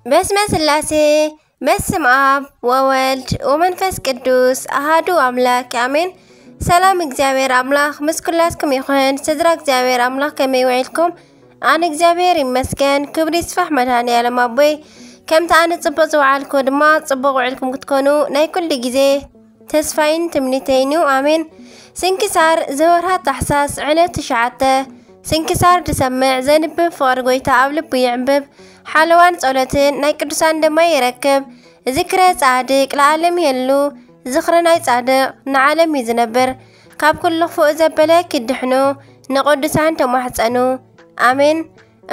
በስመ ስላሴ፣ በስም ኣብ ወወልድ ወመንፈስ ቅዱስ ኣሃዱ ኣምላክ ኣሜን። ሰላም እግዚኣብሔር ኣምላክ ምስ ኩላትኩም ይኹን። ስድራ እግዚኣብሔር ኣምላክ ከመይ ውዒልኩም? ኣነ እግዚኣብሔር ይመስገን፣ ክብሪ ይስፋሕ መድኃኔ ዓለም ኣቦይ። ከምቲ ኣነ ጽቡቕ ዝወዓልኩ ድማ ጽቡቕ ውዒልኩም ክትኮኑ ናይ ኩሉ ግዜ ተስፋይን ትምኒተይን እዩ። ኣሜን። ስንክሳር ዘወርሃ ታሕሳስ ዕለት ትሽዓተ። ስንክሳር ዝሰምዕ ዘንብብ ፍቕሪ ጎይታ ኣብ ልቡ ይዕንብብ። ሓለዋን ጸሎትን ናይ ቅዱሳን ድማ ይረክብ። ዝክረ ጻድቅ ለዓለም የሉ። ዝኽሪ ናይ ጻድቅ ንዓለም እዩ ዝነብር። ካብ ኩሉ ክፉእ ዘበለ ኪድሕኑ ንቅዱሳን ተማሕጸኑ። ኣሜን።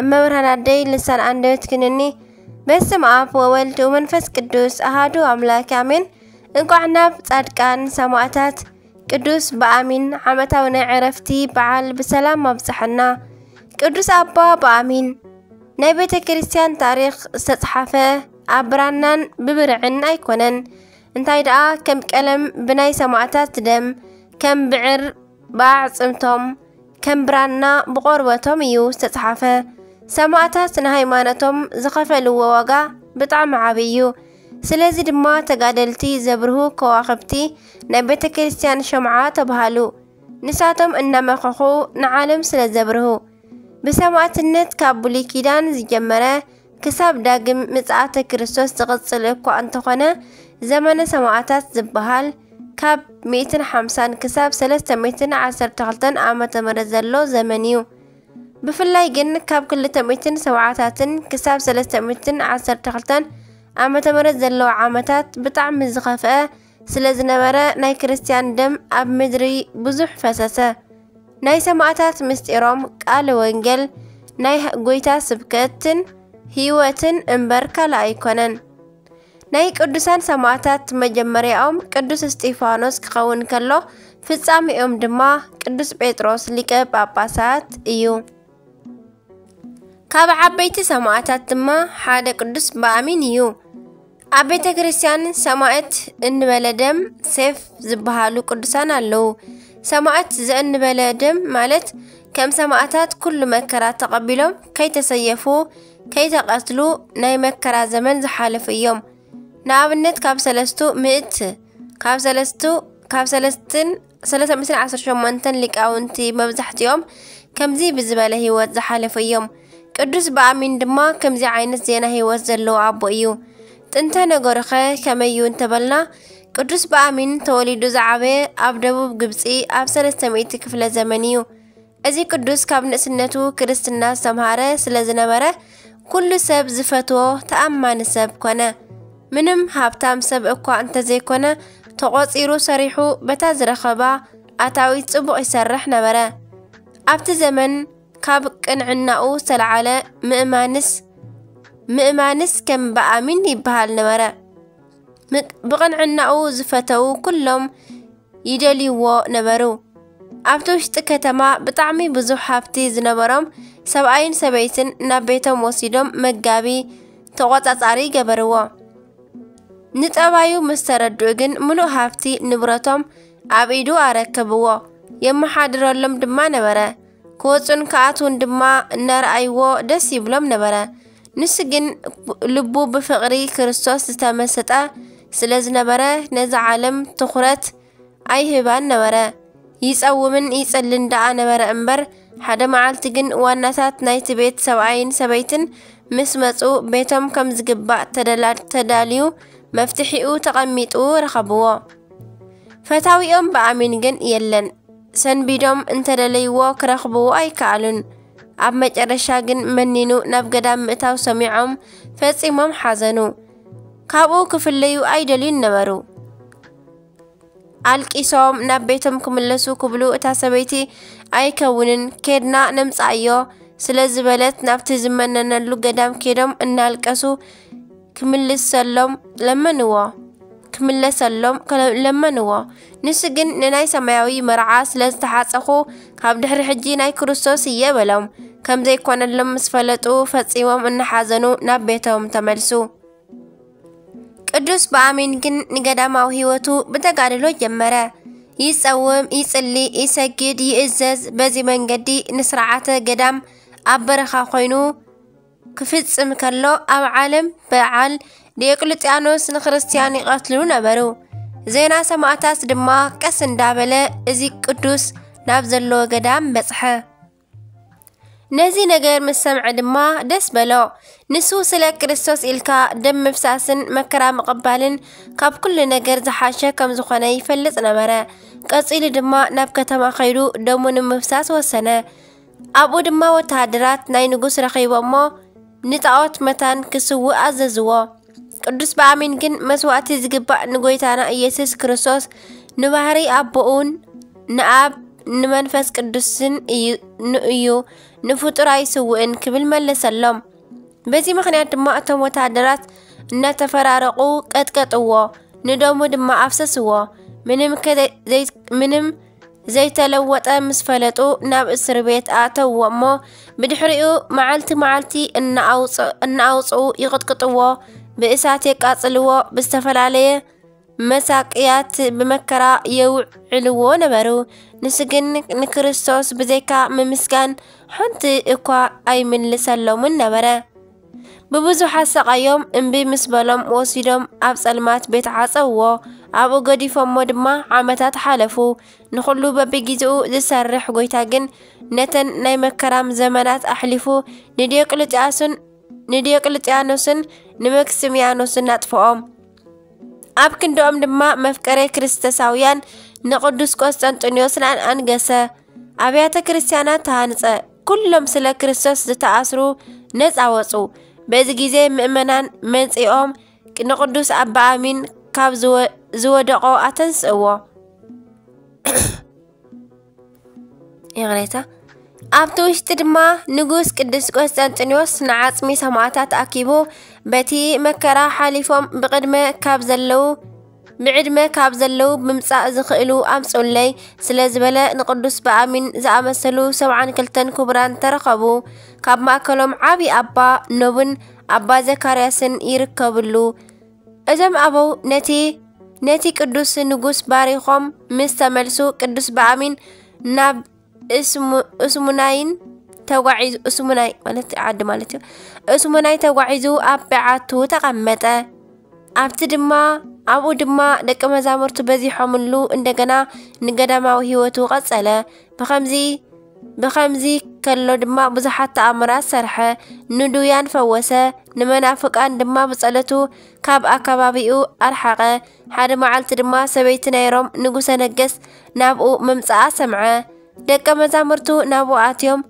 እመብርሃን ኣደይ ልሳን ኣንደበት ክንኒ። በስም ኣብ ወወልድ ወመንፈስ ቅዱስ ኣሃዱ ኣምላክ ኣሜን። እንኳዕ ናብ ጻድቃን ሰማዕታት ቅዱስ ብኣሚን ዓመታዊ ናይ ዕረፍቲ በዓል ብሰላም ኣብጽሐና። ቅዱስ ኣባ ብኣሚን ናይ ቤተ ክርስቲያን ታሪኽ ዝተጽሓፈ ኣብ ብራናን ብብርዕን ኣይኮነን። እንታይ ደኣ ከም ቀለም ብናይ ሰማዕታት ደም፣ ከም ብዕር ብኣዕጽምቶም፣ ከም ብራና ብቆርበቶም እዩ ዝተጽሓፈ። ሰማዕታት ንሃይማኖቶም ዝኸፈልዎ ዋጋ ብጣዕሚ ዓቢ እዩ። ስለዚ ድማ ተጋደልቲ ዘብርሁ ከዋኽብቲ ናይ ቤተ ክርስቲያን ሸምዓ ተባሃሉ። ንሳቶም እናመኸኹ ንዓለም ስለ ዘብርሁ። ብሰማዕትነት ካብ ብሉይ ኪዳን ዝጀመረ ክሳብ ዳግም ምጽኣተ ክርስቶስ ዝቕጽል እኳ እንተኾነ፣ ዘመነ ሰማዕታት ዝበሃል ካብ ሚእትን ሓምሳን ክሳብ ሰለስተ ሚእትን ዓሰርተ ክልተን ዓመተ ምህረት ዘሎ ዘመን እዩ። ብፍላይ ግን ካብ ክልተ ሚእትን ሰብዓታትን ክሳብ ሰለስተ ሚእትን ዓሰርተ ክልተን ዓመተ ምህረት ዘለዎ ዓመታት ብጣዕሚ ዝኸፍአ ስለ ዝነበረ፣ ናይ ክርስቲያን ደም ኣብ ምድሪ ብዙሕ ፈሰሰ። ናይ ሰማዕታት ምስጢሮም ቃለ ወንጌል ናይ ጎይታ ስብከትን ህይወትን እምበር ካልእ ኣይኮነን። ናይ ቅዱሳን ሰማዕታት መጀመርያኦም ቅዱስ እስጢፋኖስ ክኸውን ከሎ፣ ፍጻሜኦም ድማ ቅዱስ ጴጥሮስ ሊቀ ጳጳሳት እዩ። ካብ ዓበይቲ ሰማዕታት ድማ ሓደ ቅዱስ ብኣሚን እዩ። ኣብ ቤተ ክርስቲያን ሰማዕት እንበለ ደም ሴፍ ዝበሃሉ ቅዱሳን ኣለዉ። ሰማዕት ዘእንበለ ደም ማለት ከም ሰማዕታት ኩሉ መከራ ተቐቢሎም ከይተሰየፉ፣ ከይተቐትሉ ናይ መከራ ዘመን ዝሓለፉ እዮም። ንኣብነት ካብ ሰለስቱ ምእት፣ ካብ ሰለስቱ፣ ካብ ሰለስትን ሰለስተ ሚእትን ዓሰርተ ሸሞንተን ሊቃውንቲ መብዛሕትኦም ከምዚ ብዝበለ ህይወት ዝሓለፉ እዮም። ቅዱስ ብኣሚን ድማ ከምዚ ዓይነት ዜና ህይወት ዘለዎ ኣቦ እዩ። ጥንተ ነገሩኸ ከመይ እዩ እንተበልና፣ ቅዱስ ብኣሚን ተወሊዱ ዝዓበየ ኣብ ደቡብ ግብጺ ኣብ ሰለስተ ሚእቲ ክፍለ ዘመን እዩ። እዚ ቅዱስ ካብ ንእስነቱ ክርስትና ዝተምሃረ ስለ ዝነበረ፣ ኩሉ ሰብ ዝፈትዎ ተኣማኒ ሰብ ኮነ። ምንም ሃብታም ሰብ እኳ እንተዘይኮነ፣ ተቖጺሩ ሰሪሑ በታ ዝረኸባ ኣታዊት ጽቡቕ ይሰርሕ ነበረ። ኣብቲ ዘመን ካብ ቅንዕናኡ ዝተለዓለ ምእማንስ፣ ምእማንስ ከም ብኣሚን ይበሃል ነበረ። ምቅ-፣ ብቕንዕናኡ ዝፈተዉ ኩሎም ይደልይዎ ነበሩ። ኣብቲ ውሽጢ ከተማ ብጣዕሚ ብዙሕ ሃብቲ ዝነበሮም ሰብኣይን ሰበይትን ናብ ቤቶም ወሲዶም መጋቢ፣ ተቖጻጻሪ ገበርዎ። ንጠባዩ ምስ ተረድኡ ግን ምሉእ ሃብቲ ንብረቶም ኣብ ኢዱ ኣረከብዎ። የመሓድረሎም ድማ ነበረ። ክወጹን ክኣትዉን ድማ እናረኣይዎ ደስ ይብሎም ነበረ። ንሱ ግን ልቡ ብፍቕሪ ክርስቶስ ዝተመሰጠ ስለ ዝነበረ ነዛ ዓለም ትኹረት ኣይህባን ነበረ። ይጸውምን ይጽልን ደኣ ነበረ እምበር፣ ሓደ መዓልቲ ግን ዋናታት ናይቲ ቤት ሰብኣይን ሰበይትን ምስ መጹ፣ ቤቶም ከም ዝግባእ ተደላ-፣ ተዳልዩ መፍትሒኡ ተቐሚጡ ረኸብዎ። ፈታዊኦም ብኣሚን ግን የለን። ሰንቢዶም እንተደለይዎ ክረኽብዎ ኣይከኣሉን። ኣብ መጨረሻ ግን መኒኑ ናብ ገዳም ምእታው ሰሚዖም ፈጺሞም ሓዘኑ። ካብኡ ክፍለዩ ኣይደልዩን ነበሩ። ኣልቂሶም ናብ ቤቶም ክምለሱ ክብሉ፣ እታ ሰበይቲ ኣይከውንን፣ ኬድና ነምጽኣዮ ስለ ዝበለት፣ ናብቲ ዝመነነሉ ገዳም ኬዶም እናልቀሱ ክምልሰሎም ለመንዎ፣ ክምለሰሎም ከለ-፣ ለመንዎ። ንሱ ግን ንናይ ሰማያዊ መርዓ ስለ ዝተሓጸኹ፣ ካብ ድሕሪ ሕጂ ናይ ክርስቶስ እየ በሎም። ከም ዘይኮነሎም ምስ ፈለጡ፣ ፈጺሞም እናሓዘኑ ናብ ቤቶም ተመልሱ። ቅዱስ ብኣሚን ግን ንገዳማዊ ህይወቱ ብተጋድሎ ጀመረ። ይጸውም፣ ይጽሊ፣ ይሰግድ፣ ይእዘዝ። በዚ መንገዲ ንስርዓተ ገዳም ኣብ በረኻ ኮይኑ ክፍጽም ከሎ ኣብ ዓለም በዓል ዲዮቅልጥያኖስ ንክርስትያን ይቐትሉ ነበሩ። ዜና ሰማእታት ድማ ቀስ እንዳበለ እዚ ቅዱስ ናብ ዘለዎ ገዳም በጽሐ። ነዚ ነገር ምስ ሰምዐ ድማ ደስ በሎ። ንሱ ስለ ክርስቶስ ኢልካ ደም ምፍሳስን መከራ ምቕባልን ካብ ኩሉ ነገር ዝሓሸ ከም ዝኾነ ይፈልጥ ነበረ። ቀጺሉ ድማ ናብ ከተማ ከይዱ ደሙ ንምፍሳስ ወሰነ። ኣብኡ ድማ ወተሃደራት ናይ ንጉስ ረኺቦ እሞ ንጣዖት መታን ክስውእ ኣዘዝዎ። ቅዱስ ብኣሚን ግን መስዋእቲ ዝግባእ ንጎይታና ኢየሱስ ክርስቶስ ንባህሪ ኣቦኡን ንኣብ ንመንፈስ ቅዱስን እዩ ንእዩ ንፍጡር ኣይስውእን ክብል መለሰሎም። በዚ ምኽንያት ድማ እቶም ወተሃደራት እናተፈራረቑ ቀጥቀጥዎ፣ ንደሙ ድማ ኣፍሰስዎ። ምንም ከዘይ- ምንም ዘይተለወጠ ምስ ፈለጡ ናብ እስር ቤት ኣእተውዎ እሞ ብድሕሪኡ መዓልቲ መዓልቲ እናኣውፅ- እናኣውፅኡ ይቕጥቅጥዎ፣ ብእሳት የቃፅልዎ፣ ብዝተፈላለየ መሳቅያት ብመከራ የውዕልዎ ነበሩ። ንሱ ግን ንክርስቶስ ብዘይካ ምምስጋን ሓንቲ እኳ ኣይምልሰሎምን ነበረ። ብብዙሕ ኣሰቃዮም እምቢ ምስ በሎም ወሲዶም ኣብ ጸልማት ቤት ዓጸውዎ። ኣብኡ ገዲፎሞ ድማ ዓመታት ሓለፉ። ንኹሉ በብጊዜኡ ዝሰርሕ ጎይታ ግን ነተን ናይ መከራም ዘመናት ኣሕሊፉ ንዲዮቅልጥያስን ንዲዮቅልጥያኖስን ንመክስሚያኖስን ኣጥፍኦም። ኣብ ክንድኦም ድማ መፍቀሬ ክርስቶሳውያን ንቅዱስ ቆስጠንጢኖስ ኣንገሰ። ኣብያተ ክርስቲያናት ተሃንጸ። ኩሎም ስለ ክርስቶስ ዝተኣስሩ ነጻ ወጹ። በዚ ግዜ ምእመናን መጺኦም ንቅዱስ ኣባ ኣሚን ካብ ዝወ- ዝወደቆ ኣተንስእዎ። ይቕሬታ። ኣብቲ ውሽጢ ድማ ንጉስ ቅዱስ ቆስጠንጢኖስ ንዓጽሚ ሰማእታት ኣኪቡ በቲ መከራ ሓሊፎም ብቅድመ ካብ ዘለዉ ብዕድመ ካብ ዘለዉ ብምጻእ ዝኽእሉ ኣምጹለይ ስለ ዝበለ ንቅዱስ ብኣሚን ዝኣመሰሉ ሰብዓን ክልተን ክቡራን ተረኸቡ። ካብ ማእከሎም ዓቢ ኣባ ኖብን ኣባ ዘካርያስን ይርከብሉ። እዞም ኣበው ነቲ ነቲ ቅዱስ ንጉስ ባሪኾም ምስ ተመልሱ ቅዱስ ብኣሚን ናብ እስሙ- እስሙናይን ተጓዒዙ እስሙናይ ማለት ዓዲ ማለት እዩ። እስሙናይ ተጓዒዙ ኣብ በዓቱ ተቐመጠ። ኣብቲ ድማ ኣብኡ ድማ ደቂ መዛሙርቱ በዚሖምሉ እንደገና ንገዳማዊ ህይወቱ ቀጸለ። ብኸምዚ ብኸምዚ ከሎ ድማ ብዙሓት ተኣምራት ሰርሐ፣ ንድውያን ፈወሰ፣ ንመናፍቃን ድማ ብጸሎቱ ካብ ኣካባቢኡ ኣርሓቐ። ሓደ መዓልቲ ድማ ሰበይቲ ናይ ሮም ንጉሰ ነገስ ናብኡ ምምጻኣ ሰምዐ። ደቀ መዛሙርቱ ናብኡ ኣትዮም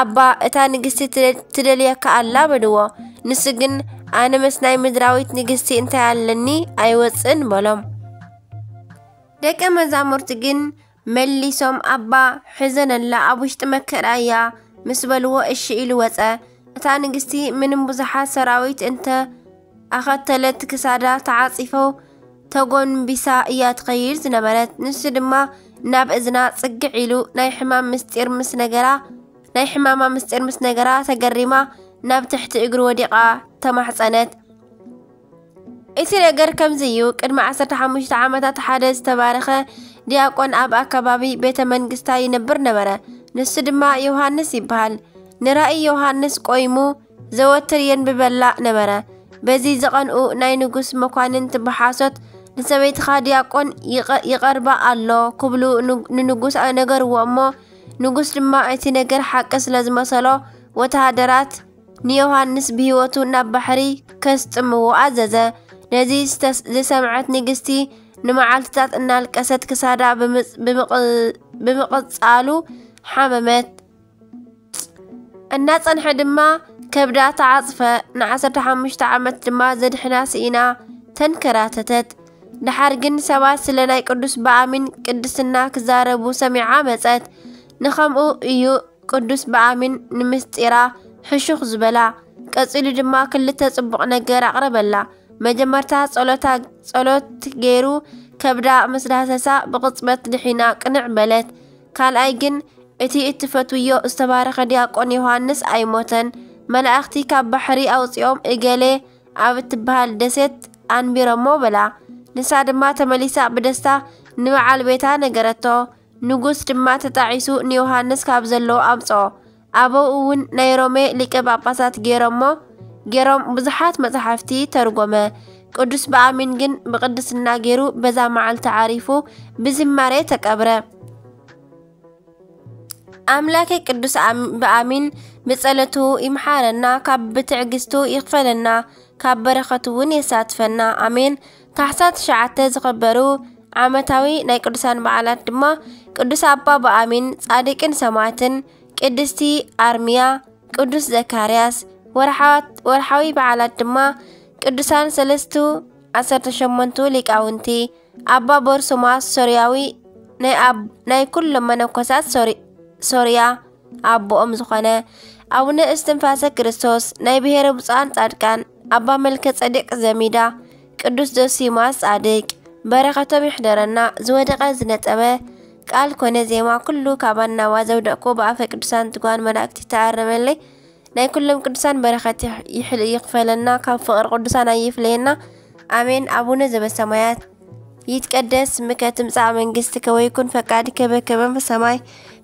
ኣባ እታ ንግስቲ ትደ- ትደልየካ ኣላ በልዎ። ንሱ ግን ኣነ ምስ ናይ ምድራዊት ንግስቲ እንታይ ኣለኒ ኣይወጽእን በሎም። ደቀ መዛሙርቲ ግን መሊሶም ኣባ ሕዘነላ ኣብ ውሽጢ መከራ እያ ምስ በልዎ እሺ ኢሉ ወጸ። እታ ንግስቲ ምንም ብዙሓት ሰራዊት እንተ ኣኸተለት ክሳዳ ተዓጺፈው ተጎንቢሳ እያ ትኸይድ ዝነበረት። ንሱ ድማ ናብ እዝና ጽግዕ ኢሉ ናይ ሕማም ምስጢር ምስ ነገራ ናይ ሕማማ ምስጢር ምስ ነገራ ተገሪማ ናብ ትሕቲ እግሩ ወዲቓ ተማሕጸነት። እቲ ነገር ከምዚ እዩ። ቅድሚ ዓሰርተ ሓሙሽተ ዓመታት ሓደ ዝተባረኸ ዲያቆን ኣብ ኣከባቢ ቤተ መንግስታ ይነብር ነበረ። ንሱ ድማ ዮሃንስ ይበሃል። ንራእይ ዮሃንስ ቆይሙ ዘወትር የንብበላ ነበረ። በዚ ዝቐንኡ ናይ ንጉስ መኳንንት ብሓሶት ንሰበይትኻ ዲያቆን ይቐ- ይቐርባ ኣሎ ክብሉ ን- ንንጉስ ነገርዎ እሞ ንጉስ ድማ እቲ ነገር ሓቂ ስለ ዝመሰሎ ወተሃደራት ንዮሃንስ ብህይወቱ ናብ ባሕሪ ከስጥምዎ ኣዘዘ። ነዚ ዝተስ- ዝሰምዐት ንግስቲ ንመዓልትታት እናልቀሰት ክሳዳ ብምጽ- ብምቕ- ብምቕጻሉ ሓመመት። እናጸንሐ ድማ ከብዳ ተዓጽፈ። ንዓሰርተ ሓሙሽተ ዓመት ድማ ዘድሕና ስኢና ተንከራተተት። ደሓር ግን ሰባት ስለ ናይ ቅዱስ ብኣሚን ቅድስና ክዛረቡ ሰሚዓ መጸት። ንኸምኡ እዩ ቅዱስ ብኣሚን ንምስጢራ ሕሹኽ ዝበላ። ቀጺሉ ድማ ክልተ ጽቡቕ ነገር ኣቕረበላ። መጀመርታ ጸሎታ ጸሎት ገይሩ ከብዳ ምስ ዳህሰሳ ብቕጽበት ድሒና ቅንዕ በለት። ካልኣይ ግን እቲ እትፈትውዮ ዝተባረኸ ዲያቆን ዮሃንስ ኣይሞተን። መላእኽቲ ካብ ባሕሪ ኣውጺኦም እገሌ ኣብ እትበሃል ደሴት ኣንቢሮሞ በላ። ንሳ ድማ ተመሊሳ ብደስታ ንበዓል ቤታ ነገረቶ። ንጉስ ድማ ተጣዒሱ ንዮሃንስ ካብ ዘለዎ ኣምጽኦ። ኣበው እውን ናይ ሮሜ ሊቀ ጳጳሳት ገይሮሞ ገይሮም ብዙሓት መጽሓፍቲ ተርጎመ። ቅዱስ ብኣሚን ግን ብቅድስና ገይሩ በዛ መዓልቲ ዓሪፉ ብዝማሬ ተቀብረ። ኣምላከ ቅዱስ ኣም- ብኣሚን ብጸለቱ ይምሓረና፣ ካብ ብትዕግስቱ ይኽፈለና፣ ካብ በረኸቱ እውን የሳትፈና። ኣሜን። ታሕሳስ ትሽዓተ ዝኸበሩ ዓመታዊ ናይ ቅዱሳን በዓላት ድማ ቅዱስ ኣባ ብኣሚን ጻድቅን ሰማዕትን፣ ቅድስቲ ኣርሚያ፣ ቅዱስ ዘካርያስ። ወርሓዋት- ወርሓዊ በዓላት ድማ ቅዱሳን ሰለስቱ ዓሰርተ ሸሞንቱ ሊቃውንቲ፣ ኣባ በርሱማስ ሶርያዊ ናይ ኣብ- ናይ ኩሎም መነኮሳት ሶሪ- ሶርያ ኣቦኦም ዝኾነ፣ ኣቡነ እስትንፋሰ ክርስቶስ ናይ ብሔረ ብፁዓን ጻድቃን፣ ኣባ መልከ ጸዲቅ ዘሚዳ፣ ቅዱስ ዶሲማስ ጻድቅ። በረኸቶም ይሕደረና። ዝወደቀ ዝነጸበ ቃል ኮነ ዜማ ኩሉ ካባና ዋዘውደቅኩ ብኣፈ ቅዱሳን ትጓን መላእክቲ ተኣረመለይ። ናይ ኩሎም ቅዱሳን በረኸት ይሕ- ይሕል- ይኽፈለና፣ ካብ ፍቕሪ ቅዱሳን ኣይፍለየና። ኣሜን። ኣቡነ ዘበሰማያት ይትቀደስ ስምከ ትምጻእ መንግስትከ ወይኩን ፈቃድከ በከመ በሰማይ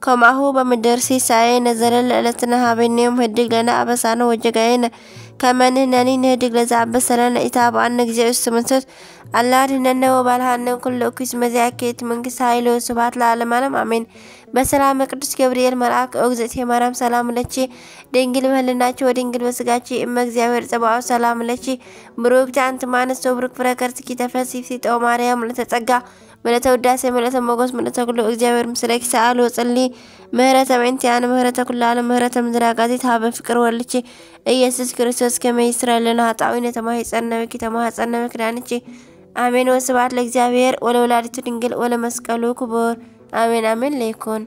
ከማሁ በምድር። ሲሳየነ ዘለለ ዕለትነ ሀበነ ዮም ህድግ ለነ አበሳነ ወጌጋየነ ከመ ንሕነኒ ንህድግ ለዘአበሰለነ ኢታብአነ እግዚኦ ውስተ መንሱት አላ አድህነነ ወባልሃነ ኩሉ እኩይ። እስመ ዚአከ ይእቲ መንግስት ኃይል ወስብሐት ለዓለመ ዓለም አሜን። በሰላመ ቅዱስ ገብርኤል መልአክ ኦ እግዝእትየ ማርያም ሰላም ለኪ ድንግል በህልናኪ ወድንግል በስጋኪ እመ እግዚአብሔር ጸባኦት ሰላም ለኪ ብሩክቲ አንቲ እማንስት ወብሩክ ፍረ ከርስኪ ተፈሲ ፍሲጦ ማርያም ምልዕተ ጸጋ ምልዕተ ውዳሴ ምልዕተ ሞገስ ምልዕተ ኩሉ እግዚአብሔር ምስለኪ ሰአል ወጽሊ ምህረተ ምእንቲአነ ምህረተ ኩሉ ዓለም ምህረተ ምድር አጋዚት ሀበ ፍቅር ወልኪ ኢየሱስ ክርስቶስ ከመ ይስረይ ለነ ኃጣዊ ነተማሂጸነ ብኪ ተማህጸነ ምክዳንኪ አሜን። ወስብሐት ለእግዚአብሔር ወለወላዲቱ ድንግል ወለመስቀሉ ክቡር አሜን አሜን ለይኩን